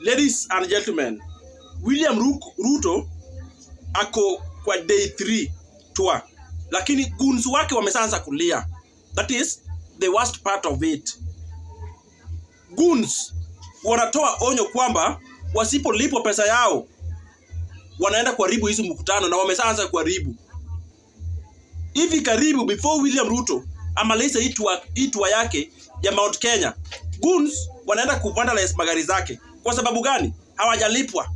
Ladies and gentlemen, William Ruto ako kwa day 3 tour, lakini goons wake wameanza kulia. That is the worst part of it. Goons wanatoa onyo kwamba wasipolipwa pesa yao wanaenda kuharibu hizo mkutano, na wameanza kuharibu. Hivi karibu before William Ruto amalize hii tour yake ya Mount Kenya, goons wanaenda kuvandalize magari zake. Kwa sababu gani? Hawajalipwa.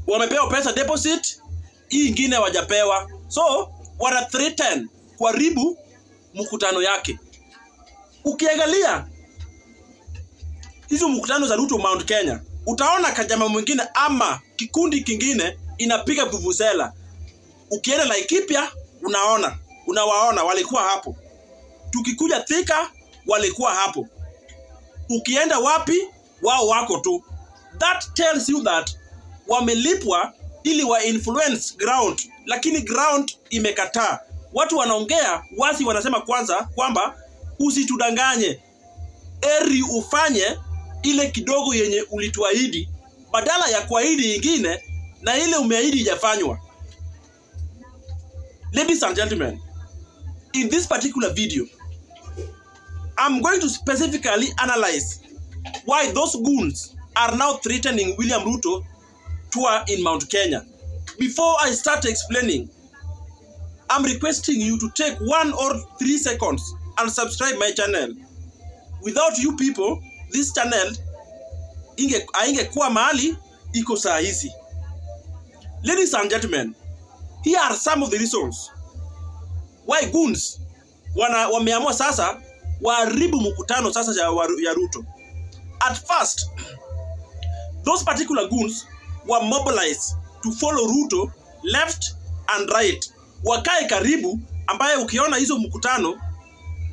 Wamepewa pesa deposit, hii ingine hawajapewa. So wana threaten kuharibu mkutano yake. Ukiangalia hizo mkutano za Ruto Mount Kenya, utaona kajama mwingine ama kikundi kingine inapiga vuvuzela. Ukienda Laikipia unaona, unawaona walikuwa hapo. Tukikuja Thika walikuwa hapo. Ukienda wapi wao wako tu. That tells you that wamelipwa ili wa influence ground, lakini ground imekataa. Watu wanaongea wasi, wanasema kwanza kwamba usitudanganye, eri ufanye ile kidogo yenye ulituahidi badala ya kuahidi ingine na ile umeahidi haijafanywa. Ladies and gentlemen, in this particular video, I'm going to specifically analyze why those goons are now threatening William Ruto tour in Mount Kenya. Before I start explaining, I'm requesting you to take 1 or 3 seconds and subscribe my channel. Without you people, this channel haingekuwa mahali iko saa hizi. Ladies and gentlemen, here are some of the reasons why goons wameamua sasa waharibu mkutano sasa ya Ruto. At first, those particular goons were mobilized to follow Ruto left and right. Wakae karibu, ambaye ukiona hizo mkutano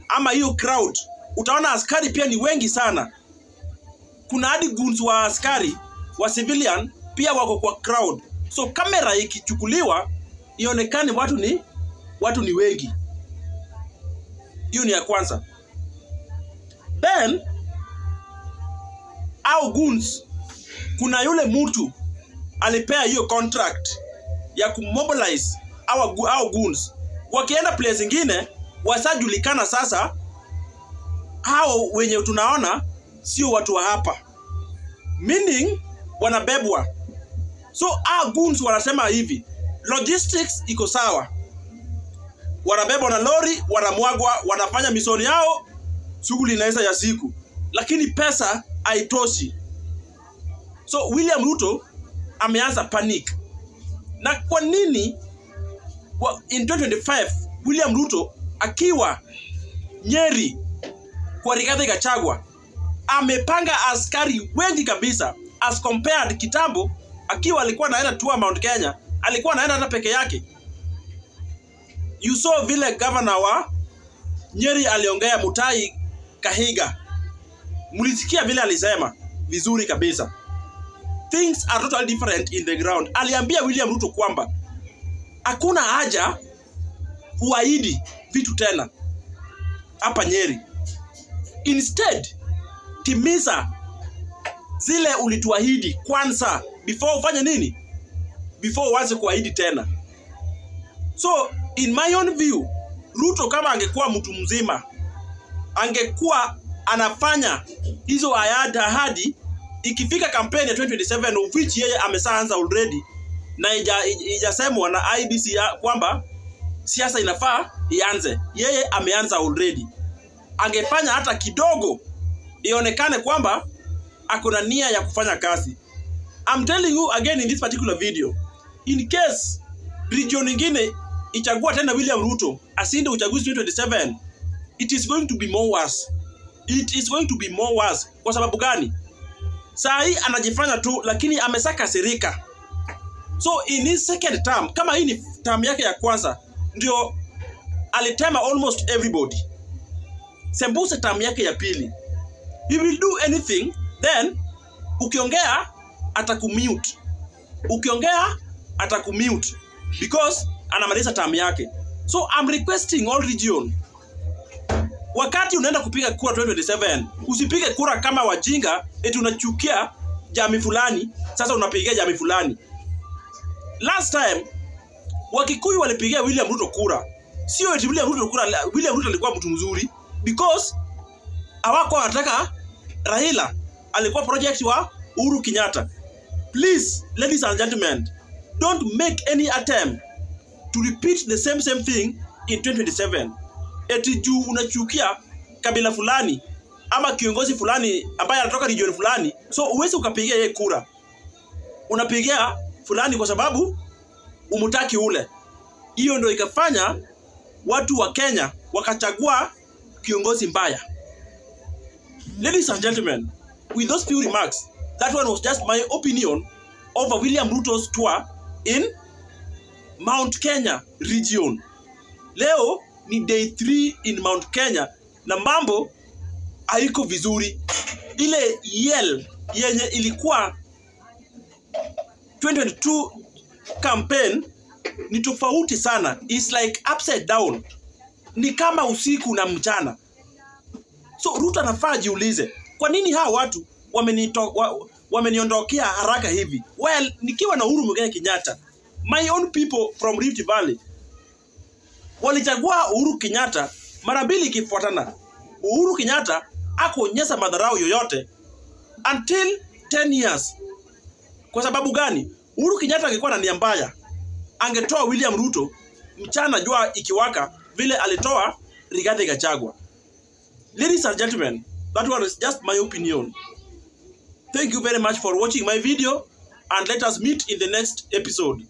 ama hiyo crowd, utaona askari pia ni wengi sana. Kuna hadi goons wa askari wa civilian pia wako kwa crowd. So kamera ikichukuliwa ionekane watu ni wengi. Hiyo ni ya kwanza. Then au goons, kuna yule mtu alipea hiyo contract ya kumobilize our goons. Wakienda place nyingine wasajulikana sasa hao wenye tunaona sio watu wa hapa, meaning wanabebwa. So our goons wanasema hivi, logistics iko sawa, wanabebwa na lori, wanamwagwa, wanafanya misoni yao, shughuli inaisha ya siku, lakini pesa haitoshi. So William Ruto ameanza panic. Na kwa nini in 2025 William Ruto akiwa Nyeri kwa Rigathi Gachagua amepanga askari wengi kabisa as compared kitambo akiwa alikuwa anaenda tour Mount Kenya, alikuwa anaenda hata peke yake. You saw vile governor wa Nyeri aliongea, Mutahi Kahiga, mlisikia vile alisema vizuri kabisa. Things are totally different in the ground. Aliambia William Ruto kwamba hakuna haja uahidi vitu tena hapa Nyeri. Instead, timiza zile ulituahidi kwanza before ufanye nini? Before uanze kuahidi tena. So in my own view, Ruto kama angekuwa mtu mzima, angekuwa anafanya hizo ahadi ikifika kampeni ya 2027, of which yeye ameshaanza already, na ijasemwa na IEBC kwamba siasa inafaa ianze. Yeye ameanza already. Angefanya hata kidogo ionekane kwamba akona nia ya kufanya kazi. I'm telling you again in this particular video, in case region nyingine ichagua tena William Ruto asinde uchaguzi 2027, it is going to be more worse. It is going to be more worse. Kwa sababu gani? Saa hii anajifanya tu, lakini amesakasirika. So in his second term, kama hii ni term yake ya kwanza, ndio alitema almost everybody. Sembuse term yake ya pili, he will do anything. Then ukiongea atakumute, ukiongea atakumute, because anamaliza term yake. So I'm requesting all region, Wakati unaenda kupiga kura 2027, usipige kura kama wajinga eti unachukia jamii fulani, sasa unapigia jamii fulani. Last time Wakikuyu walipigia William Ruto kura. Sio eti William Ruto kura, William Ruto alikuwa mtu mzuri because hawakuwa wanataka Raila, alikuwa project wa Uhuru Kenyatta. Please, ladies and gentlemen, don't make any attempt to repeat the same thing in 2027. Eti juu unachukia kabila fulani ama kiongozi fulani ambaye anatoka region fulani, so uwezi ukapigia yeye kura. Unapigia fulani kwa sababu umutaki ule. Hiyo ndio ikafanya watu wa Kenya wakachagua kiongozi mbaya. Ladies and gentlemen, with those few remarks, that one was just my opinion over William Ruto's tour in Mount Kenya region. Leo ni day 3 in Mount Kenya na mambo haiko vizuri. Ile yell yenye ilikuwa 2022 campaign ni tofauti sana. It's like upside down. Ni kama usiku na mchana. So Ruto anafaa ajiulize, kwa nini hawa watu wameniondokea haraka hivi? Well, nikiwa na Uhuru Muigai Kenyatta, my own people from Rift Valley walichagua Uhuru Kenyatta mara mbili ikifuatana. Uhuru Kenyatta hakuonyesha madharau yoyote until 10 years. Kwa sababu gani? Uhuru Kenyatta angekuwa na nia mbaya, angetoa William Ruto mchana jua ikiwaka vile alitoa Rigathi Gachagua. Ladies and gentlemen, that one is just my opinion. Thank you very much for watching my video, and let us meet in the next episode.